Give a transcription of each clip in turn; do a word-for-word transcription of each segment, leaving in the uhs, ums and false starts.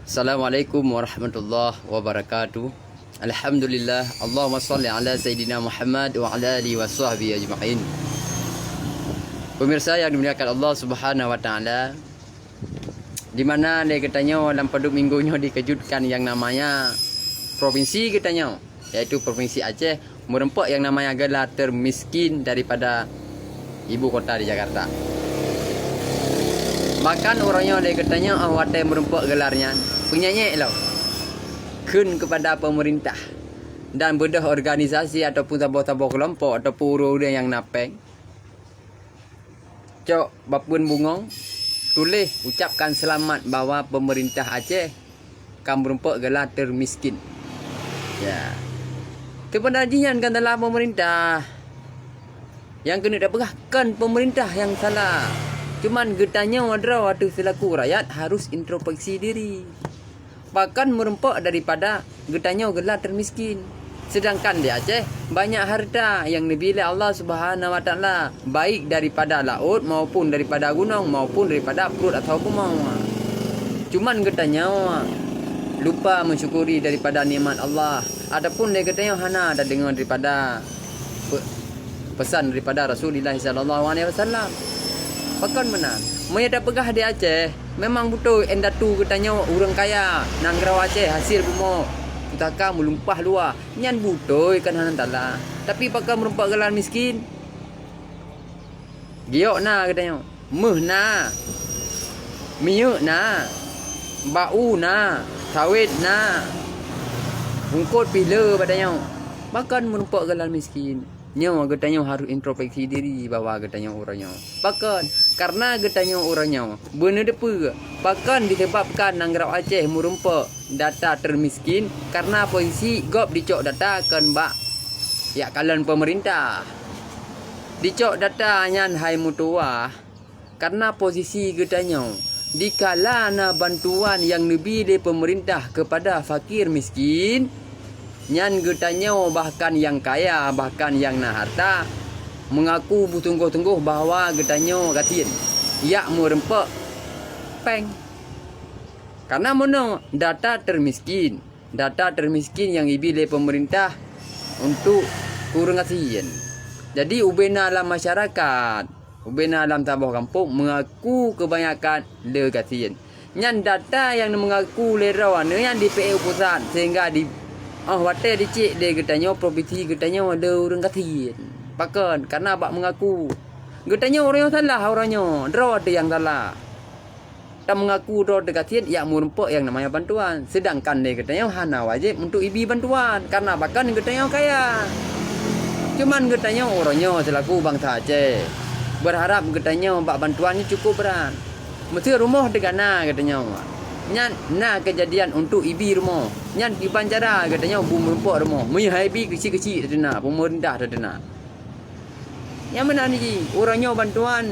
Assalamualaikum warahmatullahi wabarakatuh. Alhamdulillah. Allahumma salli ala Sayyidina Muhammad wa ala alihi wa sahbihi ajma'in. Pemirsa yang dimuliakan Allah Subhanahu wa Ta'ala, di mana lé geutanyoe lam padub minggu nyoe dikeujutkan yang namanya provinsi geutanyoe, yaitu Provinsi Aceh, meureumpok yang namanya gelar termiskin daripada ibu kota di Jakarta. Bahkan uroe nyoe lé geutanyoe óh watée meureumpok gelar nyan, peunyanyek lom kheun kepada pemerintah dan beudôh organisasi ataupun saboh-saboh keulompok ataupun ureuëng-ureuëng nyang na péng. Cok bapeuen bungong, tuléh ucapkan seulamat bahwa pemerintah Aceh ka meurumpok geula teumiskin. Ya. Teupeuna jih nyan kan salah pemerintah. Nyang keuneuk tapeugah kon pemerintah nyang salah. Cuman geutanyoe droe ateueh seulaku rakyat harus introspeksi diri. Pakon meurumpok daripada geutanyoe geula teumiskin. Seudangkan di Aceh banyak hareuta nyang neubi lé Allah Subhanahu wa Ta'ala, baik daripada laôt maupun daripada gunong maupun daripada pruet atawa bumoe. Cuman geutanyoe lupa meusyukuri daripada nikmat Allah, ataupun lé geutanyoe hana tadeungoe daripada pe-, pesan daripada Rasulullah sallallahu alaihi wasallam. Pakon meunan? Meunyoe tapeugah di Aceh, memang beutôi indatu geutanyoe ureuëng kaya, nanggroe Aceh hasil bumoe pusaka meulumpah luwa. Nyan beutôi kan hana salah. Tapi pakon meurumpok geula miskin? Giok na geutanyoe. Méuh na, minyeuk na, bak u na, sawét na, eungkot pih le bak tanyoe. Pakon meurumpok geula miskin? Nyoe geutanyoe harôh introspeksi diri bahwa geutanyoe uroe nyoe. Pakon? Kareuna geutanyoe uroe nyoe beuneudeue pakon disebabkan nanggroe Aceh meurumpok data teumiskin, kareuna posisi gob dicok data kon bak jak kalon peumeurintah. Dicok data nyan hai meutuwah. Kareuna posisi geutanyoe, dikala na bantuan nyang neubi lé peumeurintah keupada fakir miskin, nyan geutanyoe bahkan nyang kaya, bahkan nyang na hareuta, meungaku beusunggoh-sunggoh bahwa geutanyoe gasien jak meurumpok péng. Kareuna meunoe data teumiskin, data teumiskin nyang ibi lé peumeurintah untuk ureuëng gasien. Jadi ubena lam masyarakat, ubena lam saboh gampông meungaku keubanyakan le gasien. Nyan data nyang meungaku lé droe nyan dipeuék u pusat sehingga di, óh watée dicék lé geutanyoe provinsi geutanyoe le ureuëng gasien. Pakon? Kareuna bak meungaku. Geutanyoe ureuëng nyang salah uroe nyoe, droe teuh nyang salah. Tameungaku droe teuh gasien jak meurumpok nyang namanya bantuan, seudangkan lé geutanyoe hana wajéb untuk ibi bantuan kareuna bahkan geutanyoe kaya. Cuman geutanyoe uroe nyoe seulaku bansa Aceh, beurharab geutanyoe bak bantuan nyoe cukup brat. Meuseu rumoh teuga na geutanyoe, nyan na keujadian untuk ibi rumoh, nyan kiban cara geutanyoe beumeurumpok rumoh, meunyoe han ibi keuchik-keuchik teudeuna, peumeurintah teudeuna. Nyang meunan jih, uroe nyoe bantuan,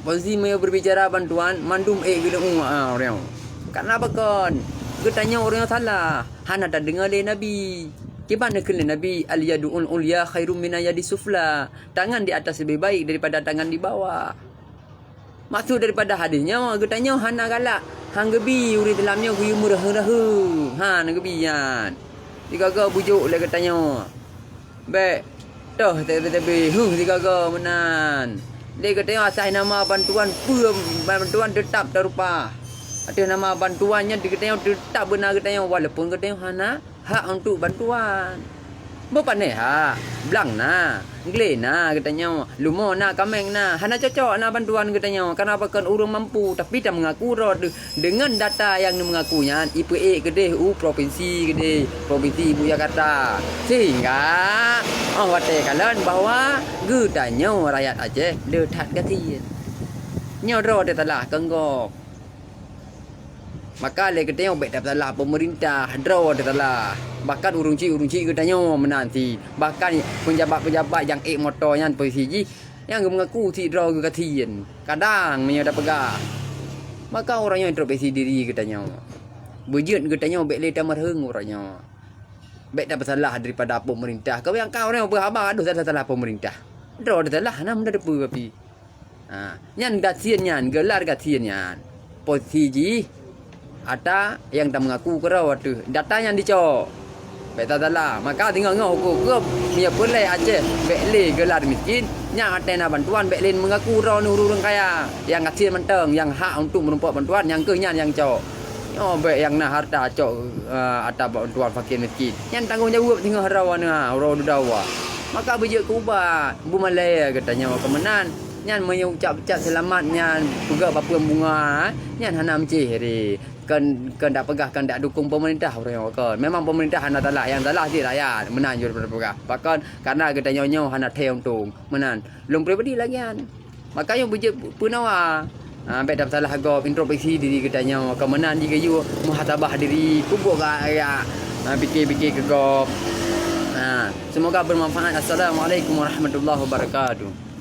posisi meunyoe beubicara bantuan, mandum ék geuleumu, ah, uroe nyoe. Kareuna pakon? Geutanyoe uroe nyoe salah, hana tadeungoe lé Nabi. Kiban neukheun lé Nabi, "Al-yadul ulya khairum minal yadis sufla." Tangan di atas lebih baik daripada tangan di bawah. Maksud daripada hadis nyoe, geutanyoe hana galak, han geubi ureuëng Islam nyoe geuyue meureuheu-reuheu. Han geubi nyan. Sigoe-goe bujok lé geutanyoe. Bék toh teubi-teubi, huh, sigoe-goe meunan. Lé geutanyoe atas nama bantuan peue, bantuan teutab tarupa. Ateueh nama bantuan nyan geutanyoe teutab beuna geutanyoe walaupun geutanyoe hana hak untuk bantuan. Beupanéh hak, blang na, glé na geutanyoe, lumoe na, kaméng na, hana cocok na bantuan geutanyoe, kareuna pakon ureuëng mampu, tapi tameungaku droe teuh deungon data nyang neumeungaku nyan ipeuék keudeh u provinsi keudeh, provinsi ibu Jakarta. Sehingga óh watée kalon bahwa geutanyoe rakyat Aceh le that gasien. Nyoe droe teuh salah keu gob. Maka lé geutanyoe bék tapeusalah peumeurintah, droe teuh salah. Bahkan ureuëng chik-ureuëng chik geutanyoe meunan cit. Bahkan peunjabat-peunjabat nyang ék moto nyan posisi jih nyang geumeungaku cit droe geugasien. Kadang meunyoe tapeugah, maka uroe nyoe introspeksi diri geutanyoe. Beujeuet geutanyoe bék lé tameurheueng uroe nyoe. Bék tapeusalah daripada peumeurintah. Keu nyang ka uroe nyoe beuhaba deuh salah-salah peumeurintah. Droe teuh salah na meunan teupeue api. Ha, nyan gasien nyan, gelar gasien nyan. Posisi jih Ata nyang tameungaku keudroe ateueh data nyang dicok. Bék tasalah. Maka singoh-ngoh uku keuh, meunyoe peureulée Aceh bék lé geular miskin, nyang até na bantuan bék lé meungaku droe ureuëng kaya. Nyang gasien mantong, nyang hak untuk meurumpok bantuan, nyang keuh nyan nyang cok. Nyoe bék nyang na harta cok, eh, ata bantuan fakir miskin. Nyan tanggong jaweueb singoh droe na uroe dudoe. Maka beujeuet keu ubat, beumalée geutanyoe keu meunan. Nyan meunyoe ucap-ucap seulamat nyan peugah bapeueng bunga, nyan hana meucéh ri. Keu, keu dak peugah, keu dak dukung pemerintah ureuëng nyoe kon. Memang pemerintah hana salah, nyang salah cit rakyat. Meunan jeuet peugah. Pakon, karena geutanyoe nyoe hana thé untông. Meunan. Lôn pribadi lagée nyan. Makanya beujeuet peunawa. Ha, bék tasalah gob, introspeksi diri geutanyoe. Keu meunan jigeuyue muhasabah diri, peubuet ka, ya, ha, pikir-pikir keu gob. Ha, semoga bermanfaat. Assalamualaikum warahmatullahi wabarakatuh.